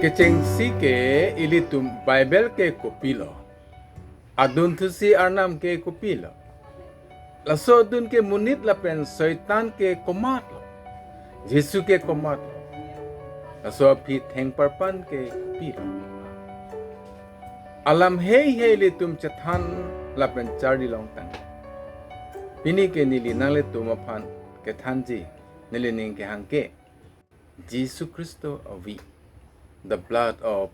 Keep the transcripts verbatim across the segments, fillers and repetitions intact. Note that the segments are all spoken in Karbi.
Kechengsi ke ilitum Bible ke kopilo? Adunthusi Arnam ke kopilo? Laso adun ke monit lapen Soitan ke komatlo? Jisu ke komatlo? Laso aphi thengparpan ke kopilo? Alam heihei ilitum chethan lapen charli longtang. Pini ke neli nanglitum aphan kethanji, nelining kehang ke Jisu Khristo avi. The blood of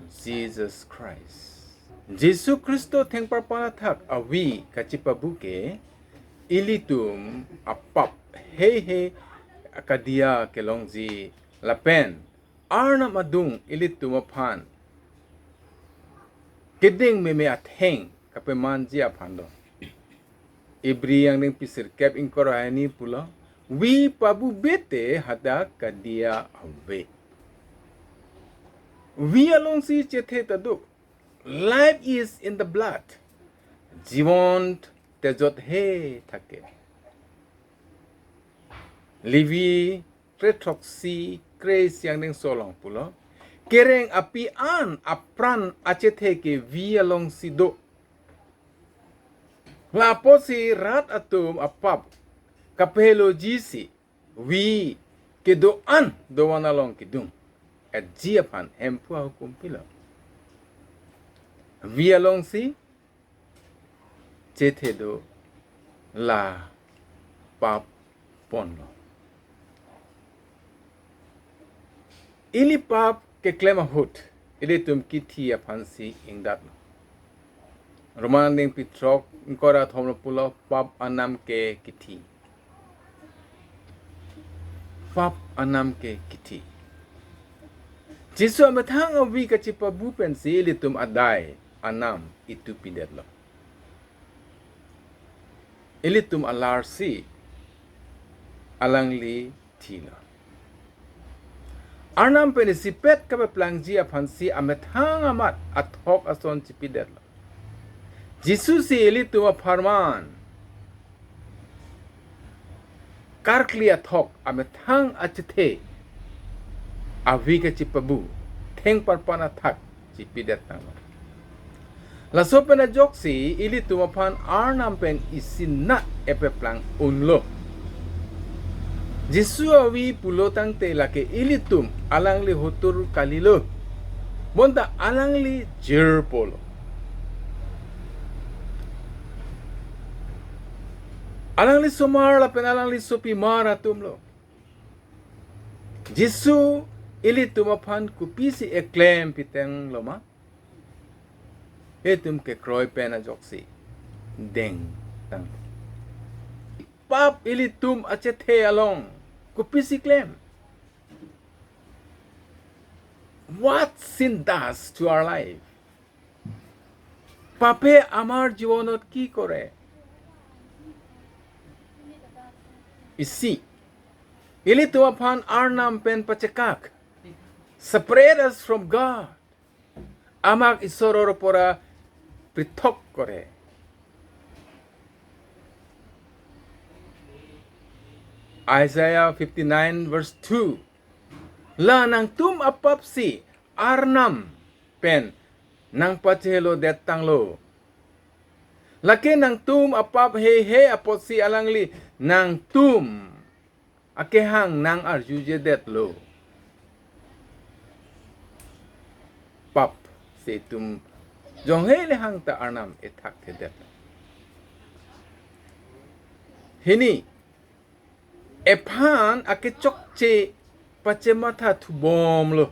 Jesus Christ. Jisu Khristo thengparpan athak avi kachipabu ke ilitum apap heihei akadiya kelongji lapen Arnam adung ilitum aphan keding meme atheng kapemanji aphan do. Ibri angdengpi sirkep ingkoi ra hini pulo, vi pabube te hadak kadiya ave. Vi alongsi chethe ta do. Life is in the blood. Jibon tejot he thake. Levi kre throksi kre-isi angdengso along pulo, kereng api an apran achethe ke vi alongsi do. Lapusi rat atum apap kapeloji si vi kedo-an dovan along kedung. Etji aphan Hemphu ahukum pilo. Vi alongsi chethe do, la pap ponlo. Ili pap keklem ahut ilitum kithi aphansi ingdatlo. Roma angdengpi throk ingkoi ra thomlo pulo, pap anam ke kithi. Pap anam ke kithi. Jisu amethang avi kachipabu pensi ilitum adai anam itu pidetlo. Ilitum alarsi alangli thilo. Arnam pen isipet kapeplangji aphansi amethang amat athok ason chipidetlo. Jisu si ilitum apharman karkli athok amethang achethe avi kachipabu thengparpan athak chipidet tanglo. Laso pen ajoksi ilitum aphan Arnam pen isinat epeplang unlo. Jisu avi pulo tangte lake ilitum alangli hotur kalilo. Bonta alangli jirpolo. Alangli somar lapen alangli sopimar atumlo. Jisu ilitum aphan kopisi eklem pitanglo ma? Itum kekroi pen ajoksi dengtang. Pap ilitum achethe along kopisi klem? What sin does to our life? পাপে আমাৰ জীৱনত কি কৰে? Isi, ilitum aphan Arnam pen pachekak, separate us from God. Amak Isoror pora prithok kore. Isaiah fifty-nine verse two. La nangtum apap si Arnam pen nangpachehelo det tanglo. Lake nangtum apap heihei apotsi alangli nangtum akehang nang-arjuje detlo. Pap si itum jonghe le hang ta Arnam ethakthedet. Hini, ephan akechokche pachematha thubomlo.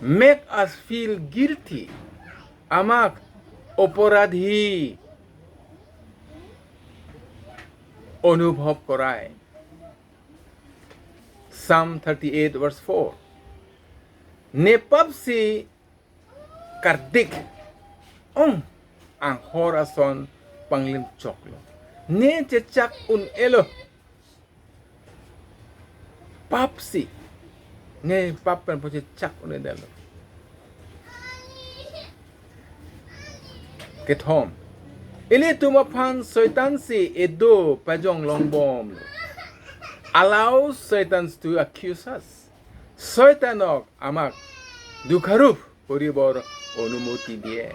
Make us feel guilty. Amak oporadhi onubhob korai. Psalm thirty-eight verse four. Ne pap si kardik, ong anghor ason panglim choklo. Ne chechak un-elo. Pap si, ne pap pen po chechak un-edetlo. Kethom, ilitum aphan Soitan si edo pajong longbomlo. Allow Satan to accuse us. Soitanok amak dukharuf koribor onumuti diye.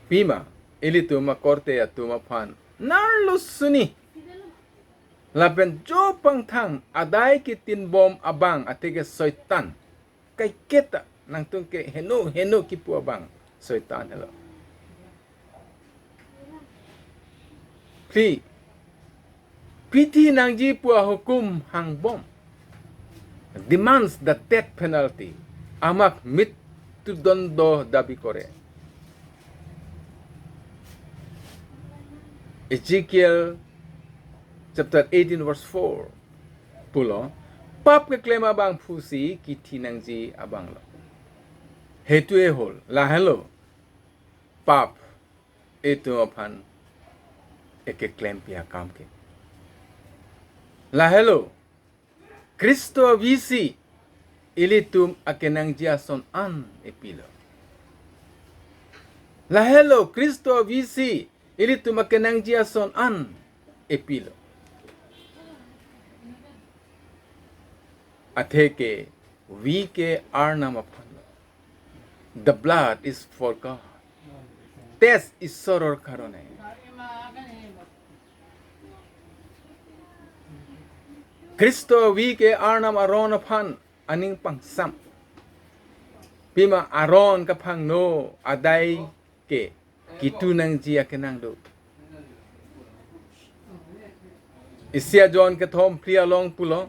Pima, ilitum akorte atum aphan narlo suni. Lapen jo pangthang adai kitinbom abang atheke Soitan. Kaiketa nangtum ke heno heno kipu abang Soitan helo. Phli, pithi nangji pu ahukum hangbom demands the death penalty. Amak mrityudando dabi kore. Ezekiel chapter eighteen verse four pulo, pap keklem abangphusi kithi nangji abanglo. Hetu ehol, lahelo pap itum aphan ekeklempi akam ke. Lahelo Kristo avisi ilitum akenangji ason an epilo. Lahelo Kristo avisi ilitum akenangji ason an epilo. Atheke vi ke Arnam aphanlo. The blood is for God. Teij Isoror karone. Kristo vi ke Arnam aron aphan aning pangsam. Pima aron kaphangno adai ke kitu nangji akenang do. Isi a John kethom phli along pulo,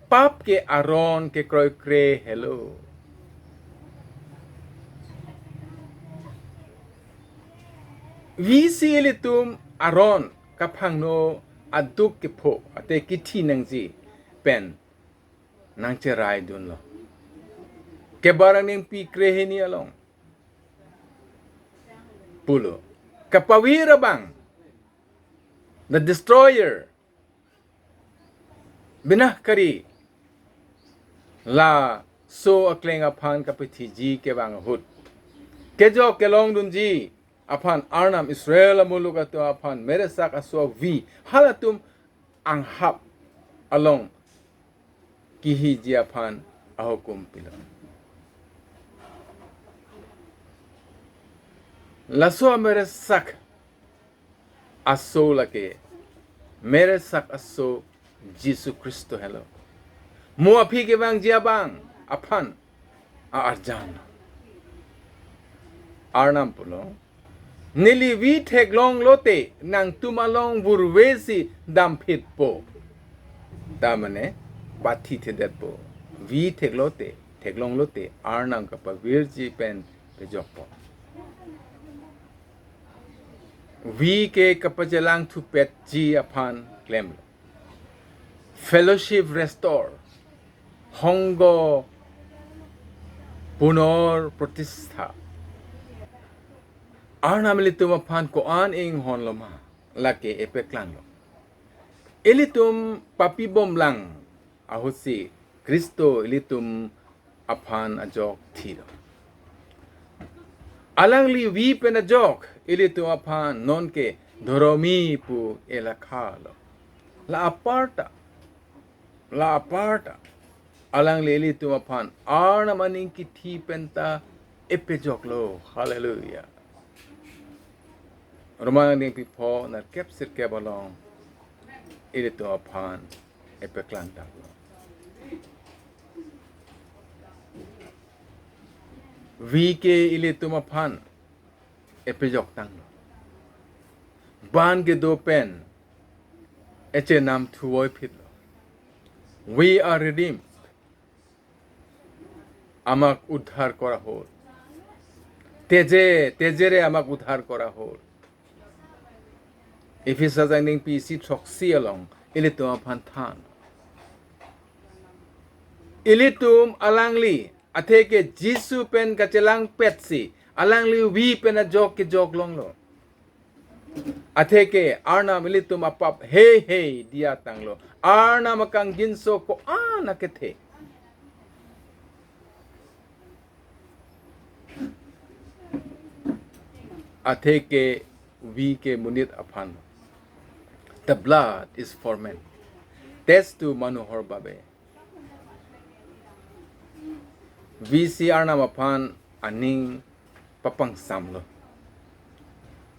pap ke aron kekroikre helo. Visi ilitum aron kaphangno aduk kepho ate kithi nangji pen nangcheraidunlo. Kebar aningpi krehini along pulo, kapavir abang, the destroyer, binah kari, laso akleng aphan kapethiji kevang ahut, kejok kelongdunji aphan Arnam Israel amuluk atum aphan meresak aso avi halatum anghap along kihiji aphan ahukum pilo. Laso ameresak aso lake meresak aso Jisu Kristo helo. Mo aphi kevangji abang aphan a-arjan. Arnam pulo, neli vi theklonglote nangtum along vurvesi damphitpo. Ta mane, pathithedetpo. Vi theklote, theklonglote, Arnam kapavirji pen pejokpo. Vi ke kapajelangthupetji aphan klemlo. Fellowship restore. Sangho punor pratistha. Arnam ilitum aphan ko-an inghonloma, lake epeklanglo. Ilitum papi bomlang ahutsi Kristo ilitum aphan ajok thilo. Alangli vi pen ajok ilitum aphan nonke dhoromi pu elakhalo. La aparta, la aparta, alangli ilitum aphan Arnam aning kithi penta epejoklo. Hallelujah. Roman aningpi pho nerkep sirkep along ilitum aphan epeklangdaklo. Vi ke ilitum aphan epejoktanglo. Ban kedo pen echenam thuvoiphitlo. We are redeemed. Amak udhar kora hol. Teje, tejere amak udhar kora hol. Ephesa aningpi isi throksi along ilitum aphan than. Ilitum alangli, atheke Jisu pen kachelangpetsi, alangli vi pen ajok kejok longlo. Atheke Arnam ilitum apap hei hei diya tanglo. Arnam akangjinso ko-an akethe. Atheke vi ke monit aphan. The blood is for men. Teij tu manuhor babe. Visi Arnam aphan aning papangsamlo.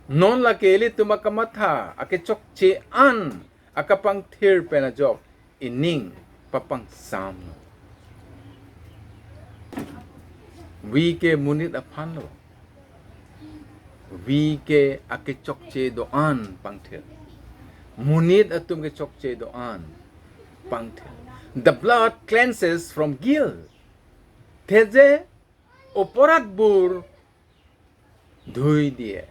Non lake ilitum akamatha, akechokche an, akapangthir pen ajok ining papangsamlo. Vi ke monit aphanlo. Vi ke akechokche do-an pangthir. Monit atum kechokche do-an pangthir. The blood cleanses from guilt. Theje oporadbur dhui diye.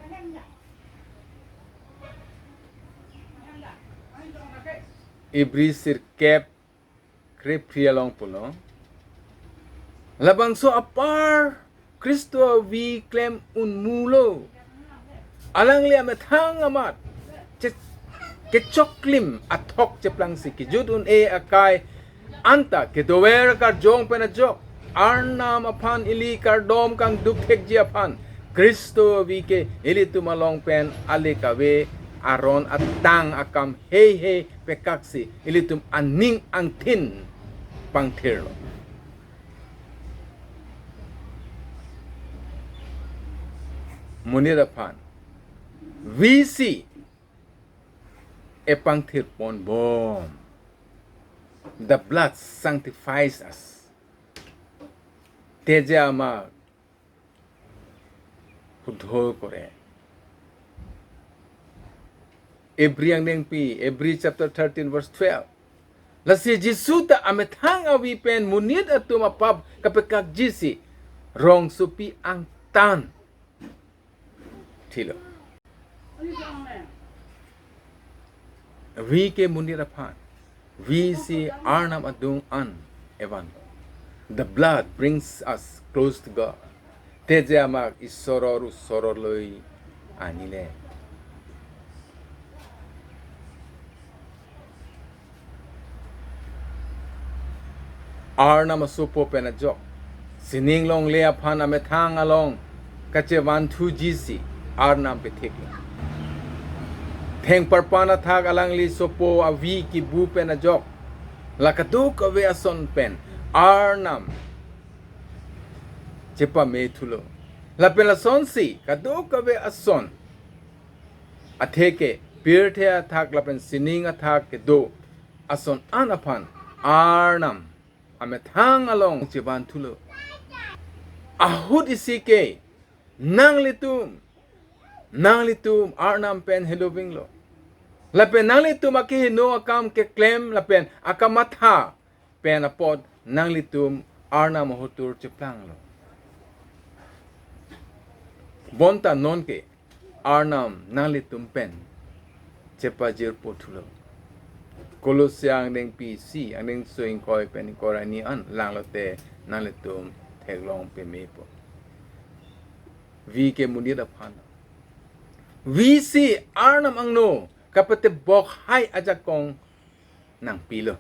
Ibri sirkep krephri along pulo. Labangso apar Khristo avi klem unmulo. Alangli amethang amat che-, kechoklim athok cheplangsi kejut un-e akai anta kedover karjong pen ajok Arnam aphan ili kardom kangduk thekji aphan Khristo avi ke ilitum along pen ale kave aron atang akam heihei pekaksi ilitum aning angthin pangthirlo. Monit aphan visi epangthir ponbom. The blood sanctifies us. Theje amak hudho kore. Ibri angdengpi, Ibri chapter thirteen verse twelve. Lasi Jisu ta amethang avi pen monit atum apap kapekakjisi rongsopi angtan thilo. Vi ke monit aphan, visi Arnam adung an evan. The blood brings us close to God. Theje amak Isor arusor arlo-i anile. Arnam asopo pen ajok sining longle aphan amethang along kachevanthujisi Arnam pethik. Thengparpan athak alangli sopo avi kibu pen ajok la kadokave ason pen Arnam chepamethulo. Lapen lasonsi kadokave ason atheke pirthe athak lapen sining athak kedo ason an aphan Arnam amethang along chevanthulo. Ahut isi ke nanglitum, nanglitum Arnam pen helovinglo. Lapen nanglitum akeheno akam keklem lapen akamatha pen apot nanglitum Arnam ahotur cheplanglo. Bonta nonke Arnam nanglitum pen chepajirpo thulo. Kolosia angdengpi isi, angdengso ingkoi pen ingkoi ra hini an langlote nanglitum theklong pemepo. Vi ke monit aphan. Visi Arnam angno kapatebok hai ajakong nangpilo.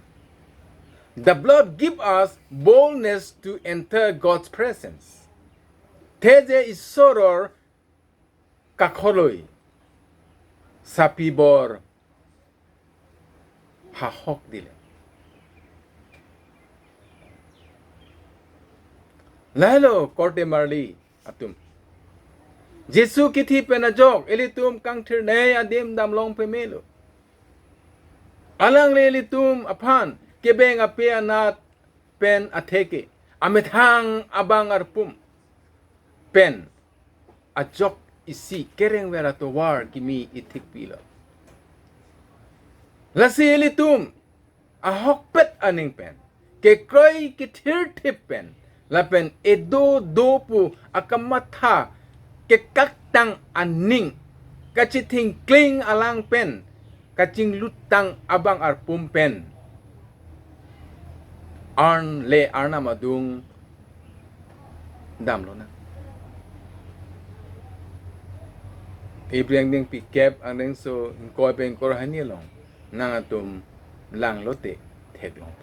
The blood give us boldness to enter God's presence. Theje Isor arkakhorloi sapi bor hahok dile. Lahelo korte marli atum. Jisu kithi pen ajok ilitum kangthirnei adim damlong pemelo. Alangli ilitum aphan kebeng ape anat pen atheke amethang abang arpum pen ajok isi kerengver atovar kimi ithikpilo. Lasi ilitum ahokpet aning pen, kekroi kethirthip pen, lapen edo do pu akamatha kekaktang aning kachithingkling alang pen kachinglutang abang arpum pen Arn le Arnam adung damlonang. Ibri angdengpi kep, angdengso ingkoi pen ingkoi ra hini along nangtum langlote theklong.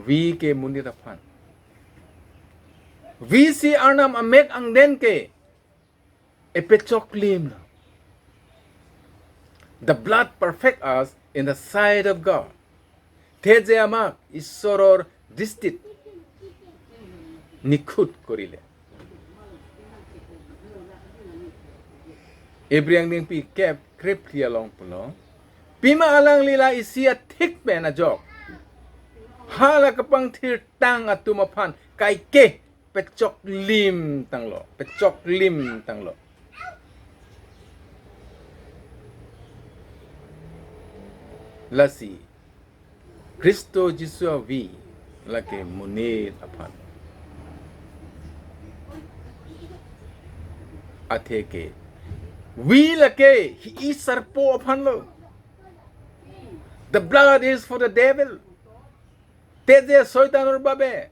Vi ke monit aphan. Visi Arnam amek angden ke epechoklimlo. The blood perfect us in the sight of God. Theje amak Isor adristit nikhut korile. Hebrew angdengpi kep krephli along pulo, pima alangli la isi athik pen ajok hala kapangthirtang atum aphan kaike pechoklim tanglo, pechoklim tanglo. Lasi Kristo Jisu avi lake monit aphan. Atheke vi lake hi-i sarpo aphanlo. The blood is for the devil. Teje Soitanor babe.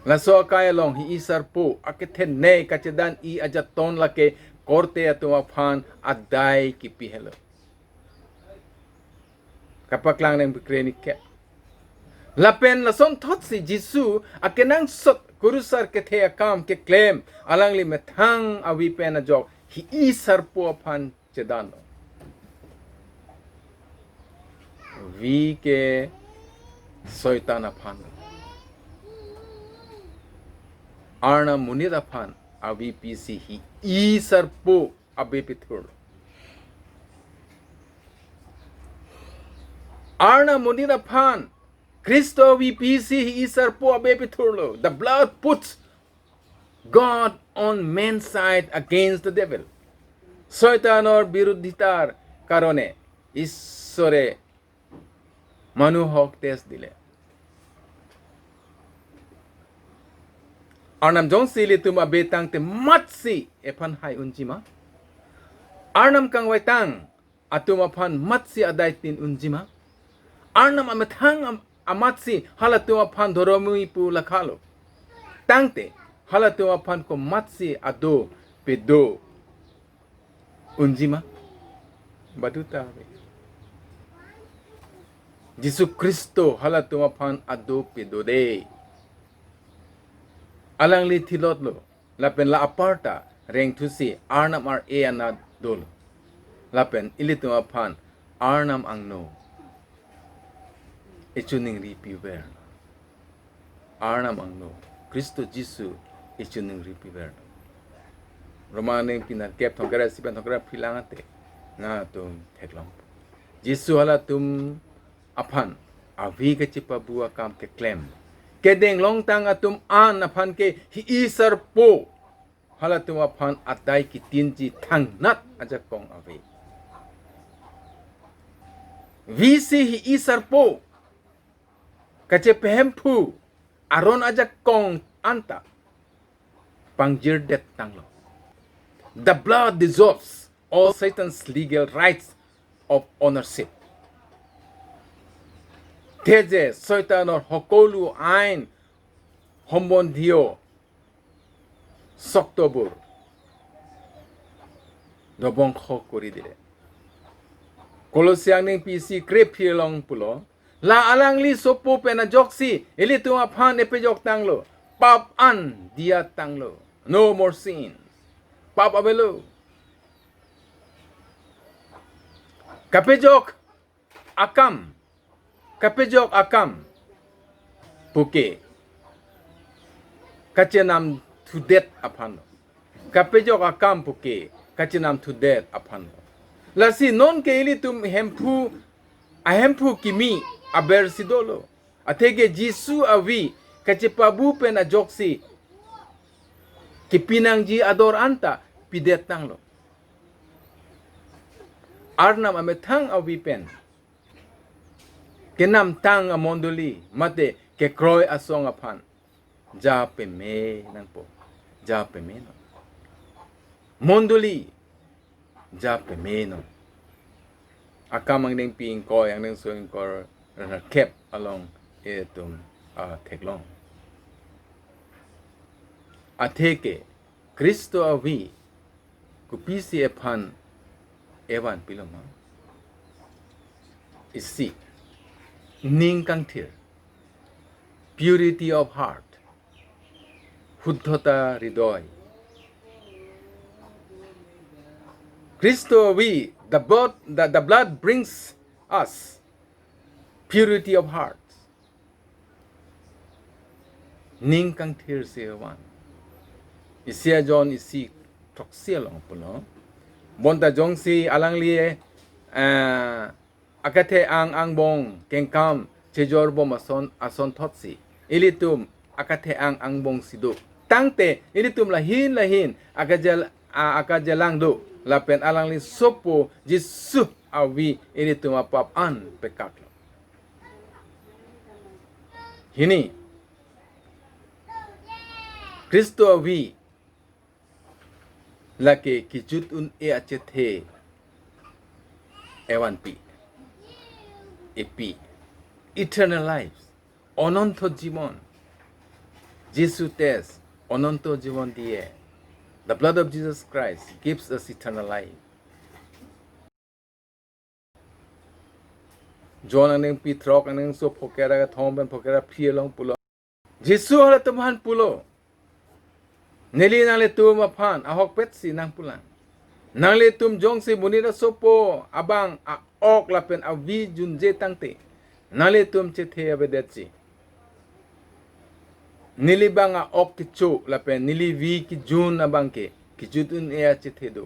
Laso akai along hi-i sarpo akethenei kachedan-i ajaton lake korte atum aphan adai kipi helo. Kapaklang nang bikre ni kep. Lapen lasonthotsi Jisu akenangsot kurusar kethe akam keklem alangli methang avi pen ajok hi-i sarpo aphan chedanlo. Vi ke Soitan aphan. Arnam monit aphan avi pisi hi-i sarpo abe pithur. Arnam monit aphan Kristo avi pisi hi-i sarpo abe pithurlo. The blood puts God on man's side against the devil. Soitanor birudhitar karone Ishore manu ahok test dile. Arnam jongsi ilitum abe tangte matsi ephan hai unji ma? Arnam kangvaitang atum aphan matsi adai tin unji ma? Arnam amethang am-, amatsi halatum aphan dhoromoi pu lakhalo. Tangte halatum aphan komatsi ado pedo unji ma? Baduta ave. Jisu Kristo halatum aphan ado pedode. Alangli thilotlo. Lapen la aparta rengthusi Arnam ar-e anat dolo. Lapen ilitum aphan Arnam angno echiningri piver. Arnam angno Kristo Jisu echiningri piver. Roma angdengpi nerkep thomkep ra isi pen thomkep ra phli lang ate nangtum theklong. Jisu halatum aphan avi kachepabu akam keklem kedeng longtang atum an aphan ke hi-i sarpo halatum aphan adai kitinji thangnat ajakong ave. Visi hi-i sarpo kachepehemphu aron ajakong anta pangjirdet tanglo. The blood dissolves all Satan's legal rights of ownership. Teje Soitanor hokolu ain hombondhio soktobur dobongkho kori dile. Kolosi angdengpi isi krephli along pulo, la alangli sopo pen ajoksi ilitum aphan epejok tanglo, pap an diya tanglo. No more sins. Pap avelo. Kapejok akam, kapejok akam puke kachenamthudet aphan. Kapejok akam puke kachenamthudet aphan. Lasi nonke ilitum hemphu, ahemphu kimi abersi dolo. Atheke Jisu avi kachepabu pen ajoksi kipinangji ador anta pidet tanglo. Arnam amethang avi pen kenamtang amondoli mate kekroi asong aphan ja peme nangpo, ja peme non. Mondoli ja peme non. Akam angdengpi ingkoi, angdengso ingkoi ra nerkep along itum atheklong. Atheke Kristo avi kopisi ephan evan pilo ma? Isi, ning kangthir, purity of heart, শুদ্ধতা হৃদয়. Kristo avi, the blood, the, the blood brings us purity of heart. ning kangthir si van. Isi ajon isi throksi along pulo. Bonta jongsi alangli, eh, akethe-ang angbong kengkam chejorbom ason, asonthotsi ilitum akethe-ang angbong si do. Tangte ilitum lahin lahin akejel-, a-, akejelang do lapen alangli sopo Jisu avi ilitum apap an pekaklo. Hini, Khristo avi lake kejut un-e achethe evanpi, epi, eternal life, Ananta Jibon. Jisu tes অনন্ত জীবন দিয়ে. The blood of Jesus Christ gives us eternal life. John angdengpi throk, angdengso phokera kethom pen phokera phli along pulo. Jisu halatum aphan pulo, neli nanglitum aphan ahokpet si nangpulang. Nanglitum jongsi monit asopo abang a-ok lapen avi junje tangte, nanglitum chethe avedetsi. Neli bang a-ok kecho lapen neli vi kejun abangke kejut un-e achethe do.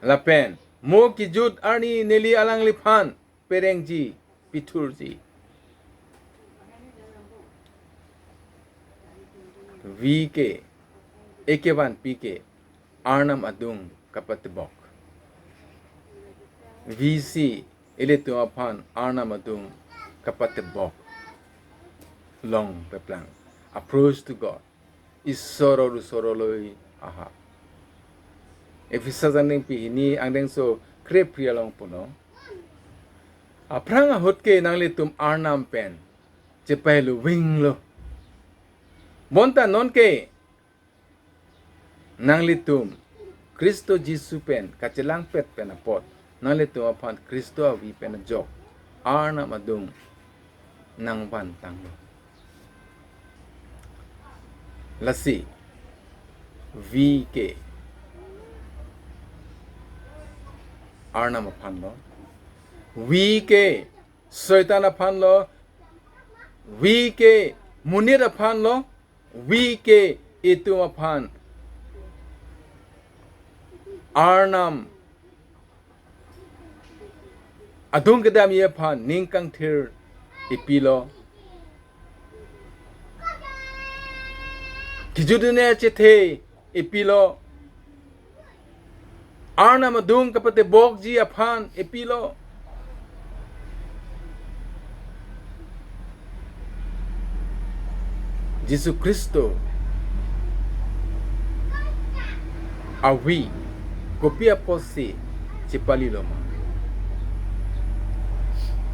Lapen mo kejut arni neli alangliphan perengji, pithurji. Vi ke, ekevanpi ke Arnam adung kapatebok. Vi si ilitum aphan Arnam adung kapatebok long peplang. Approach to God. Isor aru soroloi aha. Ephesus angdengpi hini angdengso krephli along pulo, aphrang ahut ke nanglitum Arnam pen chepahelo vinglo. Bonta nonke nanglitum Khristo Jisu pen kachelangpet pen apot, nanglitum aphan Khristo avi pen ajok Arnam adung nangvantanglo. Lasi vi ke Arnam aphanlo, vi ke Soitan aphanlo, vi ke monit aphanlo, vi ke itum aphan. Arnam adung kedamji aphan ning kangthir epilo. Kejut un-e achethe epilo. Arnam adung kapatebokji aphan epilo. Jisu Khristo avi kopi apotsi chepalilo ma?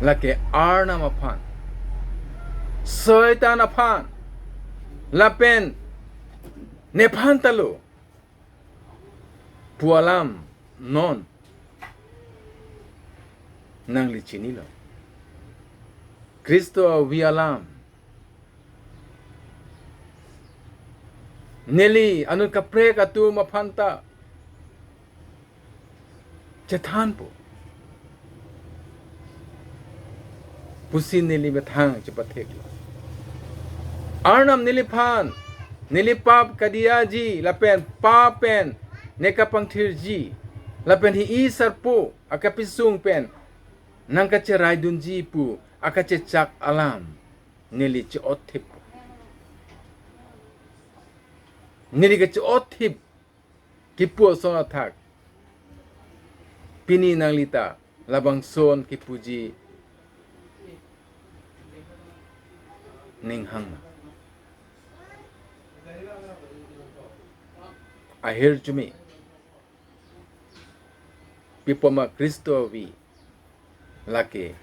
Lake Arnam aphan, Soitan aphan, lapen nephan talo pu alam non nangli chinilo. Khristo avi alam. Neli anut kaprek atum aphanta chethanpo pusi neli methang chepatheklo. Arnam neliphan, neli pap kadiyaji lapen pap pen ne kapangthirji lapen hi-i sarpo akapesung pen nangkacheraidunji pu akachechak alam neli che-otthip. Neli kache-otthip kipu ason athak pini nanglita labangson kipuji ning hang ma? Ahirjume, pipoma Khristo avi lake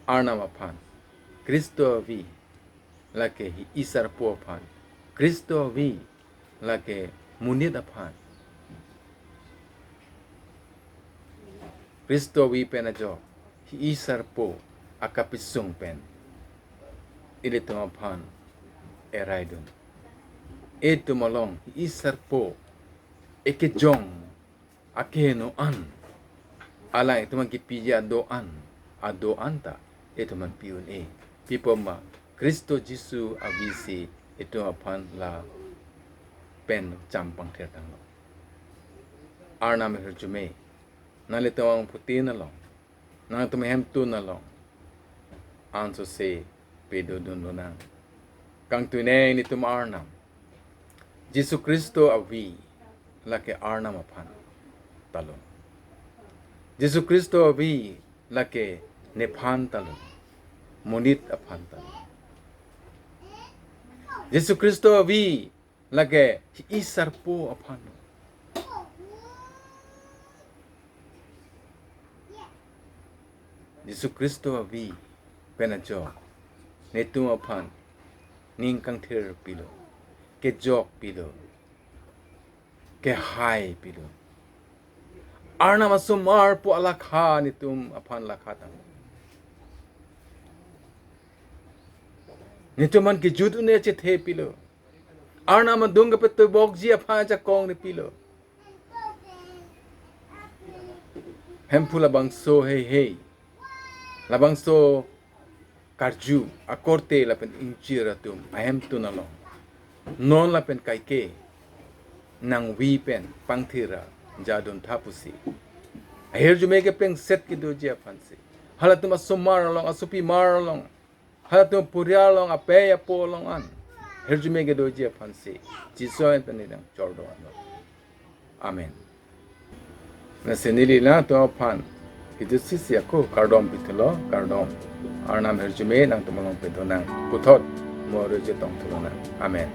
Arnam aphan, Khristo avi lake hi-i sarpo aphan, Khristo avi lake monit aphan. Khristo avi pen ajok hi-i sarpo akapesung pen ilitum aphan eraidun. Itum along hi-i sarpo ekejong akeheno an, alang itum kipiji ado an, ado an ta itum pi un-e. Pipoma Khristo Jisu avi si itum aphan lapen cham pangthir tanglo. Arnam ahirjume, nanglitum angphutin along, nangtum ahemtun along ansose pedodun lonang. Kangtui neng netum Arnam Jisu Khristo avi lake Arnam aphan talo. Jisu Khristo avi lake nephan talo, monit aphan talo. Jisu Khristo avi lake isarpo aphan. Jisu Khristo avi pen ajok netum aphan ning kangthir pilo, kejok pilo, kehai pilo. Arnam asomar pu alakha netum aphan lakha tang. Netum aphan kejut un-e chethe pilo. Arnam adung kepetobokji aphan ajakong nepilo. Hemphu labangso heihei, labangso karju akorte lapen ingjir atum ahemtun along, non lapen kaike nangvi pen pangthir ajadun tha pusi, ahirjume keplengset kedoji aphansi, halatum asomar along, asopimar along, halatum purial along, apei apo along an hirjume kedoji aphansi Jisu amen pen neli nangchordon lo. Amen. Lasi neli nangtum aphan kejut sisi ako kardom pithulo, kardom. Arnam ahirjume nangtum along pedonang, puthot mo arju chetong thulonang. Amen.